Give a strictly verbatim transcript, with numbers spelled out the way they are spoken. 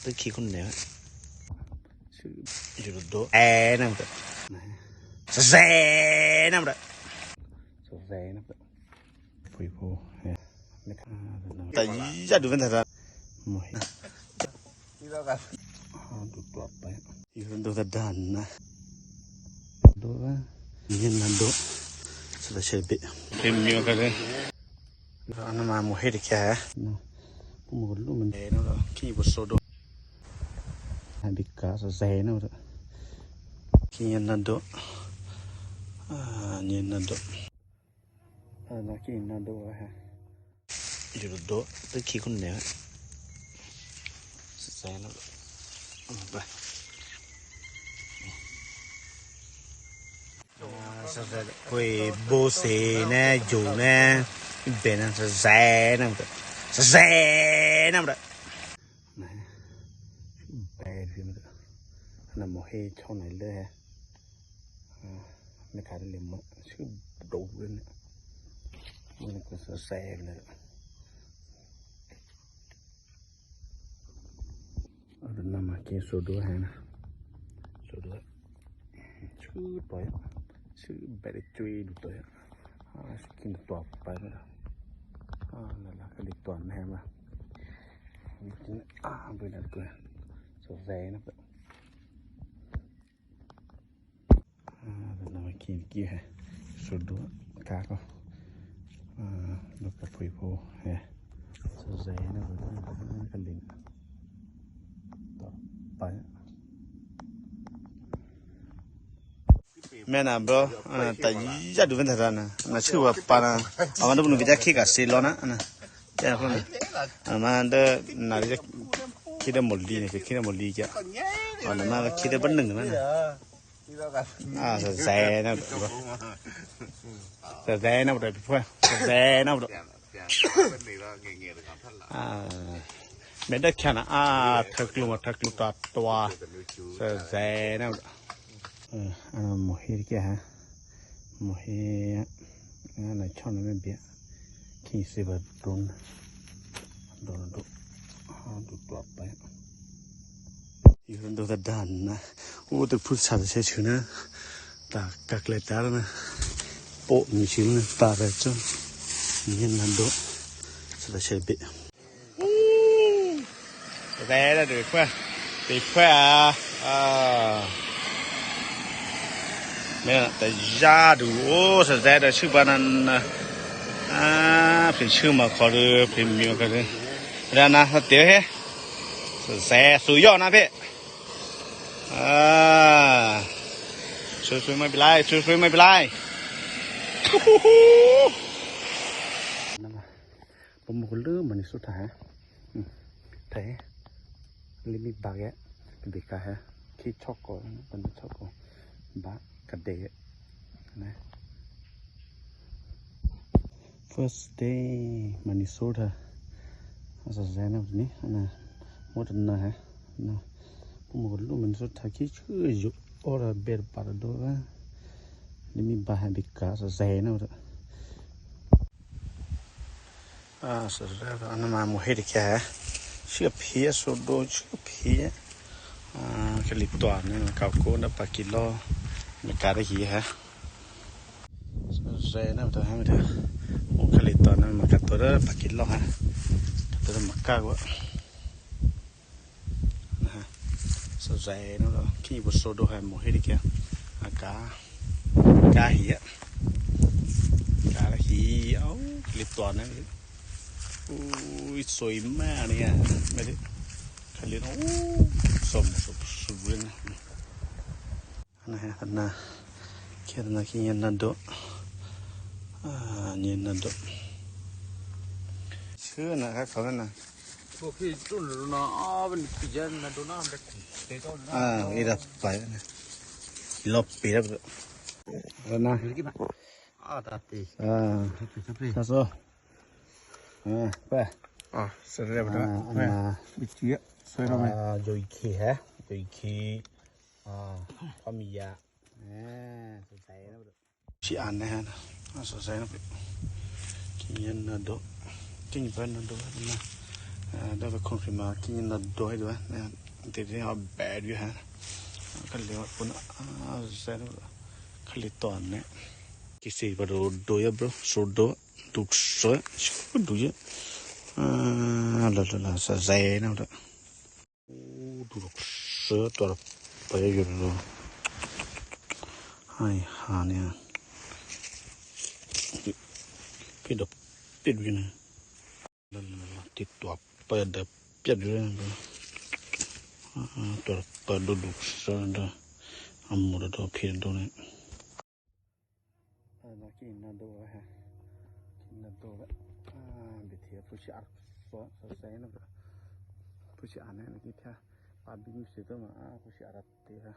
Tức khi con nè. Yurdo. È năm đó. Sazè năm đó. Sazè năm đó. Pui phu. Ta ya du venta ra. Mo. Yurdo ta dan na. Do. Yen na do. Sada shebe. Premium ka de. Ana ma mo he de kya. Mo lu men. Nó khi bo so do. Bika sazè nó. Khi yen na do. Ah, yen na do. Ah, nó khi na do ha. Yurdo, tức khi con nè. Sazè nó. Ba. Pui bose nè, ju nè, bè nè, sazè nè, sazè nè. Nè, bè nè, nè mo he chó nè lé. Nè ka lè mo, shu do nè. Nè ko sazè nè. Arô nama ke sodo hena. Sodo. Chu toya. Chu bere chui du toya. Ah, skin to pa na. Ah, la la ka di to na ma. Ah, bu na ko. Sazè na. Ah, nama ki ki hai. Sodo ka ko. Ah, lo ka pui phu hai. Sazè na ko ka lin. To pa. Mena bro, ta ya du venta ra na. Na chu wa pa na. Ama do nu vita ki ka se lo na. Na. Ya ko na. Ama do na khi de moli ne, khi de moli kya. Ama na khi de banung na. Ah, sazè na. Sazè na bro. Sazè na bro. Ah. Meda kya na a thaklu ma thaklu ta twa. Sazè na. Ah, mo he kya ha. Mo he. Ah, na chon na me bia. Khi se ba don. Don do. Ah, do twa pa. Yurdo ta dan na. O, te phut sa se chuna. Ta kakle ta na. Po mi chuna ta ra cho. Ni na do. Sa ta se be. Rè ra de phua. Te phua. Ah. Mena ta ya du. O, sa zè da chu ba na. Ah, phi chu ma kho de, phi mi kho de. Ra na te he. Sa zè su yo na phe. Ah. Su su mai bilai, su su mai bilai. Pamuk lơ mani su tha. Tha. Limi bak ya. Bika ha. Khi choko, panu choko. Ba kade. Na. First day Minnesota. Asa zai na ni ana. Mo na ha. Na. Pamuk lơ Minnesota khi chu ju ora ber par do. Limi ba ha bika sa zai na. Ah, sa zai ana ma mo he de kya. Chu phi sodo chu phi. Ah, kali twa na ka ko na pa kilo. Na ka de hi ha. Sa zai na ta ha mi ta. O kali twa na ma ka to da pa kilo ha. Ka to da ma ka ko. Sa zai na lo. Khi bo sodo ha mo he de kya. A ka. Ka hi ya. Ka hi. Au, kali twa na. Ui, soi ma ni ya. Me de. Kali na. U, som som su na. Ana ha, ana. Khi ana khi nyen na do. Ah, nyen na do. Chu na ka kho na. Ko khi tu na, ah, ben ki ja na do na, ben te to na. Ah, ira pa na. Lo pe ra. Ana. Ah, ta ti. Ah. Ta so. Ah, pa. Ah, sa re ba. Ah, ana. Bi chi. Soi ro me. Ah, joi khi ha. Joi khi. Ah, pamiya. Eh, sa zai na. Chi an na ha. Ah, sa zai na. Khi nyen na do. Khi nyen pa na do na. Dá vǎ khǒnhri ma kí nò̌dǒ hé dû, tè̤ a bè dû hé. Khǎlè pwǒ̤ ná zè̤́ dû, khǎlè tò̤ nè́. Kí si pǎ dǒ dǒ yá bró, sǒdǒ, dǔ sǒ, sǒdǔ yá. Lala, sǎzè̤ ná dû. Dǔ sǒ tò̤ pǎ yá yǒ dǒ. Hai ha nè́. Pí dǒ, pí dǔ nè́. Lala, ti twa pǎ dố pyá dû. Twa pǎ dǒdǒ sá dố a mṳ dǒdǒ phi dǒ nè́. Ana kí nò̌dǒ ha. Kí nò̌dǒ ha. Bithya phushya sosai na. Phushya nè́ na kí thyá. Pǎ bí mû̌ si tố ma a phushya rǎ tě ha.